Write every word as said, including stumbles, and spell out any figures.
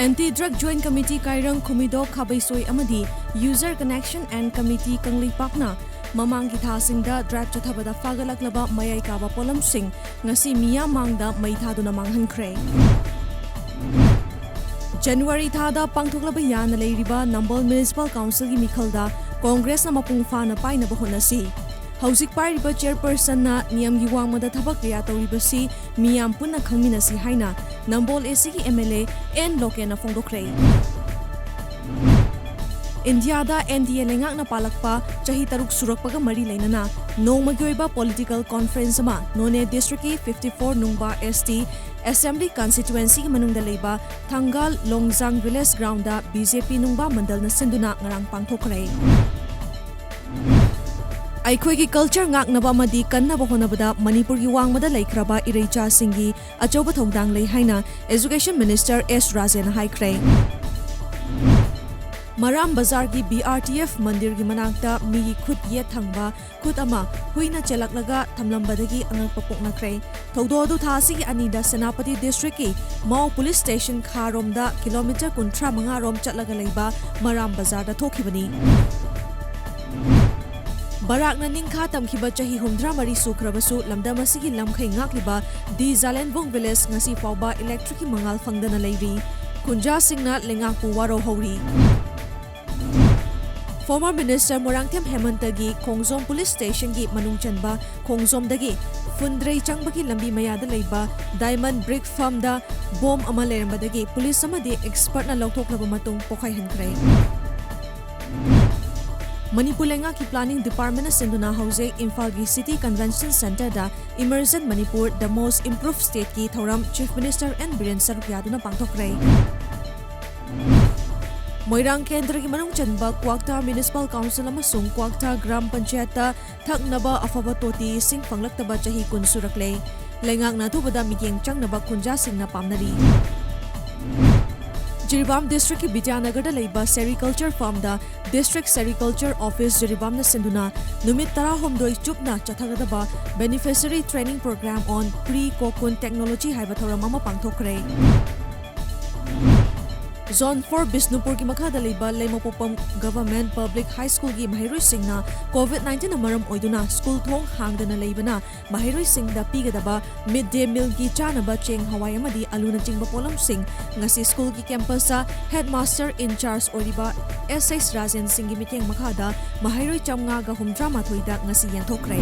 Anti Drug Joint Committee ꯀꯥꯏꯔꯪ, ꯈꯨꯃꯤꯗꯣꯛ, ꯈꯥꯕꯩꯁꯣꯏ ꯑꯃꯗꯤ User Connection and Committee ꯀꯪꯂꯩꯄꯥꯛꯅ ꯃꯃꯥꯡꯒꯤ ꯊꯥꯁꯤꯡꯗ drive ꯆꯠꯊꯕꯗ ꯐꯥꯒꯠꯂꯛꯂꯕ ꯃꯌꯥꯏ ꯀꯥꯕ ꯄꯣꯠꯂꯝꯁꯤꯡ ꯉꯁꯤ ꯃꯤꯌꯥꯝ ꯃꯥꯡꯗ ꯃꯩ ꯊꯥꯗꯨꯅ ꯃꯥꯡꯍꯟꯈ꯭ꯔꯦ꯫ ꯖꯅꯋꯥꯔꯤ ꯊꯥꯗ ꯄꯥꯡꯊꯣꯛꯂꯕ ꯌꯥꯅ ꯂꯩꯔꯤꯕ ꯅꯝꯕꯣꯜ ꯃ꯭ꯌꯨꯅꯤꯁꯤꯄꯥꯜ ꯀꯥꯎꯟꯁꯤꯜꯒꯤ ꯃꯤꯈꯜꯗ ꯀꯣꯡꯒ꯭ꯔꯦꯁꯅ ꯃꯄꯨꯡ ꯐꯥꯅ ꯄꯥꯏꯅꯕ ꯍꯣꯠꯅꯁꯤ꯫ ꯍꯧꯖꯤꯛ ꯄꯥꯏꯔꯤꯕ ꯆꯦꯌꯔꯄꯔꯁꯟꯅ ꯅꯤꯌꯝꯒꯤ ꯋꯥꯡꯃꯗ ꯊꯕꯛ ꯀꯌꯥ ꯇꯧꯔꯤꯕꯁꯤ ꯃꯤꯌꯥꯝ ꯄꯨꯟꯅ ꯈꯪꯃꯤꯟꯅꯁꯤ ꯍꯥꯏꯅ ꯅꯝꯕꯣꯜ ꯑꯦꯁꯤꯒꯤ ꯑꯦꯝ ꯑꯦꯜ ꯑꯦ ꯑꯦꯟ ꯂꯣꯀꯦꯟꯅ ꯐꯣꯡꯗꯣꯛꯈ꯭ꯔꯦ꯫ ꯏꯟꯗꯤꯌꯥꯗ ꯑꯦꯟ ꯗꯤ ꯑꯦ ꯂꯩꯉꯥꯛꯅ ꯄꯥꯜꯂꯛꯄ ꯆꯍꯤ ꯇꯔꯨꯛ ꯁꯨꯔꯛꯄꯒ ꯃꯔꯤ ꯂꯩꯅꯅ ꯅꯣꯡꯃꯒꯤ ꯑꯣꯏꯕ ꯄꯣꯂꯤꯇꯤꯀꯦꯜ ꯀꯣꯟꯐ꯭ꯔꯦꯟꯁ ꯑꯃ ꯅꯣꯅꯦ ꯗꯤꯁꯇ꯭ꯔꯤꯛꯀꯤ fifty four ꯅꯨꯡꯕꯥ ꯑꯦꯁ ꯇꯤ ꯑꯦꯁꯦꯝꯕ꯭ꯂꯤ ꯀꯟꯁꯇꯤꯇ꯭ꯋꯦꯟꯁꯤꯒꯤ ꯃꯅꯨꯡꯗ ꯂꯩꯕ ꯊꯪꯒꯥꯜ ꯂꯣꯡꯖꯥꯡ ꯚꯤꯂꯦꯖ ꯒ꯭ꯔꯥꯎꯟꯗ ꯕꯤ ꯖꯦ ꯄꯤ ꯅꯨꯡꯕꯥ ꯃꯟꯗꯜꯅ ꯁꯤꯟꯗꯨꯅ ꯉꯔꯥꯡ ꯄꯥꯡꯊꯣꯛꯈ꯭ꯔꯦ꯫ ꯑꯩꯈꯣꯏꯒꯤ ꯀꯜꯆꯔ ꯉꯥꯛꯅꯕ ꯑꯃꯗꯤ ꯀꯟꯅꯕ ꯍꯣꯠꯅꯕꯗ ꯃꯅꯤꯄꯨꯔꯒꯤ ꯋꯥꯡꯃꯗ ꯂꯩꯈ꯭ꯔꯕ ꯏꯔꯩꯆꯥꯁꯤꯡꯒꯤ ꯑꯆꯧꯕ ꯊꯧꯗꯥꯡ ꯂꯩ ꯍꯥꯏꯅ ꯑꯦꯖꯨꯀꯦꯁꯟ ꯃꯤꯅꯤꯁꯇꯔ ꯑꯦꯁ ꯔꯥꯖꯦꯅ ꯍꯥꯏꯈ꯭ꯔꯦ꯫ ꯃꯔꯥꯝ ꯕꯖꯥꯔꯒꯤ ꯕꯤ ꯑꯥꯔ ꯇꯤ ꯑꯦꯐ ꯃꯟꯗꯤꯔꯒꯤ ꯃꯅꯥꯛꯇ ꯃꯤꯒꯤ ꯈꯨꯠ ꯌꯦꯠ ꯊꯪꯕ ꯈꯨꯠ ꯑꯃ ꯍꯨꯏꯅ ꯆꯦꯜꯂꯛꯂꯒ ꯊꯝꯂꯝꯕꯗꯒꯤ ꯑꯉꯛꯄ ꯄꯣꯛꯅꯈ꯭ꯔꯦ꯫ ꯊꯧꯗꯣꯛ ꯑꯗꯨ ꯊꯥ ꯑꯁꯤꯒꯤ ꯑꯅꯤꯗ ꯁꯦꯅꯥꯄꯇꯤ ꯗꯤꯁꯇ꯭ꯔꯤꯛꯀꯤ ꯃꯥꯎ ꯄꯨꯂꯤꯁ ꯁ꯭ꯇꯦꯁꯟ ꯈꯥꯔꯣꯝꯗ ꯀꯤꯂꯣꯃꯤꯇꯔ ꯀꯨꯟꯊ꯭ꯔꯥ ꯃꯉꯥ ꯔꯣꯝ ꯆꯠꯂꯒ ꯂꯩꯕ ꯃꯔꯥꯝ ꯕꯖꯥꯔꯗ ꯊꯣꯛꯈꯤꯕꯅꯤ꯫ ꯕꯔꯥꯛꯅ ꯅꯤꯡꯈꯥ ꯇꯝꯈꯤꯕ ꯆꯍꯤ ꯍꯨꯝꯗ꯭ꯔꯥ ꯃꯔꯤ ꯁꯨꯈ꯭ꯔꯕꯁꯨ ꯂꯝꯗꯝ ꯑꯁꯤꯒꯤ ꯂꯝꯈꯩ ꯉꯥꯛꯂꯤꯕ ꯗꯤ ꯖꯥꯂꯦꯟꯕꯨꯡ ꯚꯤꯂꯦꯖ ꯉꯁꯤ ꯐꯥꯎꯕ ꯏꯂꯦꯛꯇ꯭ꯔꯤꯛꯀꯤ ꯃꯉꯥꯜ ꯐꯪꯗꯅ ꯂꯩꯔꯤ꯫ ꯈꯨꯟꯖꯥꯁꯤꯡꯅ ꯂꯩꯉꯥꯛꯄꯨ ꯋꯥꯔꯧꯍꯧꯔꯤ꯫ Former Minister ꯃꯣꯏꯔꯥꯡꯊꯦꯝ ꯍꯦꯃꯟꯇꯒꯤ ꯈꯣꯡꯖꯣꯝ ꯄꯨꯂꯤꯁ ꯁ꯭ꯇꯦꯁꯟꯒꯤ ꯃꯅꯨꯡ ꯆꯟꯕ ꯈꯣꯡꯖꯣꯝꯗꯒꯤ ꯐꯨꯟꯗ꯭ꯔꯩ ꯆꯪꯕꯒꯤ ꯂꯝꯕꯤ ꯃꯌꯥꯗ ꯂꯩꯕ ꯗꯥꯏꯃꯟ ꯕ꯭ꯔꯤꯛ ꯐꯥꯔꯝꯗ ꯕꯣꯝ ꯑꯃ ꯂꯩꯔꯝꯕꯗꯒꯤ ꯄꯨꯂꯤꯁ ꯑꯃꯗꯤ ꯑꯦꯛꯁꯄꯔꯠꯅ ꯂꯧꯊꯣꯛꯂꯕ ꯃꯇꯨꯡ ꯄꯣꯈꯥꯏꯍꯟꯈ꯭ꯔꯦ꯫ ꯃꯅꯤꯄꯨꯔ ꯂꯩꯉꯥꯛꯀꯤ ꯄ꯭ꯂꯥꯅꯤꯡ ꯗꯤꯄꯥꯔꯠꯃꯦꯟꯅ ꯁꯤꯟꯗꯨꯅ ꯍꯧꯖꯤꯛ ꯏꯝꯐꯥꯜꯒꯤ ꯁꯤꯇꯤ ꯀꯟꯚꯦꯟꯁꯟ ꯁꯦꯟꯇꯔꯗ Emergent Manipur, The Most Improved Stateꯀꯤ ꯊꯧꯔꯝ ꯆꯤꯐ ꯃꯤꯅꯤꯁꯇꯔ ꯑꯦꯟ ꯕꯤꯔꯦꯟ ꯁꯔꯨꯛ ꯌꯥꯗꯨꯅ ꯄꯥꯡꯊꯣꯛꯈ꯭ꯔꯦ꯫ ꯃꯣꯏꯔꯥꯡ ꯀꯦꯟꯗ꯭ꯔꯒꯤ ꯃꯅꯨꯡ ꯆꯟꯕ ꯀ꯭ꯋꯥꯛꯇꯥ ꯃ꯭ꯌꯨꯅꯤꯁꯤꯄꯥꯜ ꯀꯥꯎꯟꯁꯤꯜ ꯑꯃꯁꯨꯡ ꯀ꯭ꯋꯥꯛꯇꯥ ꯒ꯭ꯔꯥꯝ ꯄꯟꯆꯥꯌꯠꯇ ꯊꯛꯅꯕ ꯑꯐꯕ ꯇꯣꯇꯤ ꯏꯁꯤꯡ ꯐꯪꯂꯛꯇꯕ ꯆꯍꯤ ꯀꯨꯟ ꯁꯨꯔꯛꯂꯦ꯫ ꯂꯩꯉꯥꯛꯅ ꯑꯊꯨꯕꯗ ꯃꯤꯠꯌꯦꯡ ꯆꯪꯅꯕ ꯈꯨꯟꯖꯥꯁꯤꯡꯅ ꯄꯥꯝꯅꯔꯤ꯫ ꯖꯤꯔꯤꯕꯥꯝ ꯗꯤꯁꯇ꯭ꯔꯤꯛꯀꯤ ꯕꯤꯗ꯭ꯌꯥꯅꯒꯔꯗ ꯂꯩꯕ ꯁꯦꯔꯤꯀꯜꯆꯔ ꯐꯥꯔꯝꯗ ꯗꯤꯁꯇ꯭ꯔꯤꯛ ꯁꯦꯔꯤꯀꯜꯆꯔ ꯑꯣꯐꯤꯁ ꯖꯤꯔꯤꯕꯥꯝꯅ ꯁꯤꯟꯗꯨꯅ ꯅꯨꯃꯤꯠ ꯇꯔꯥꯍꯨꯝꯗꯣꯏ ꯆꯨꯞꯅ ꯆꯠꯊꯒꯗꯕ Beneficiary Training Program on Pre Cocoon Technology ꯍꯥꯏꯕ ꯊꯧꯔꯝ ꯑꯃ ꯄꯥꯡꯊꯣꯛꯈ꯭ꯔꯦ꯫ Zone four ꯕꯤꯁꯅꯨꯄꯨꯔꯒꯤ ꯃꯈꯥꯗ ꯂꯩꯕ ꯂꯩꯃꯄꯣꯛꯄꯝ Government Public High Schoolꯒꯤ ꯃꯍꯩꯔꯣꯏꯁꯤꯡꯅ COVID nineteenꯅ ꯃꯔꯝ ꯑꯣꯏꯗꯨꯅ ꯁ꯭ꯀꯨꯜ ꯊꯣꯡ ꯍꯥꯡꯗꯅ ꯂꯩꯕꯅ ꯃꯍꯩꯔꯣꯏꯁꯤꯡꯗ ꯄꯤꯒꯗꯕ Mid Day Mealꯒꯤ ꯆꯥꯅꯕ ꯆꯦꯡ, ꯍꯋꯥꯏ ꯑꯃꯗꯤ ꯑꯂꯨꯅꯆꯤꯡꯕ ꯄꯣꯠꯂꯝꯁꯤꯡ ꯉꯁꯤ ꯁ꯭ꯀꯨꯜꯒꯤ campusꯇ headmaster in charge ꯑꯣꯏꯔꯤꯕ S H ꯔꯥꯖꯦꯟ ꯁꯤꯡꯒꯤ ꯃꯤꯠꯌꯦꯡ ꯃꯈꯥꯗ ꯃꯍꯩꯔꯣꯏ ꯆꯥꯝꯃꯉꯥꯒ ꯍꯨꯝꯗ꯭ꯔꯥ ꯃꯥꯊꯣꯏꯗ ꯉꯁꯤ ꯌꯦꯟꯊꯣꯛꯈ꯭ꯔꯦ꯫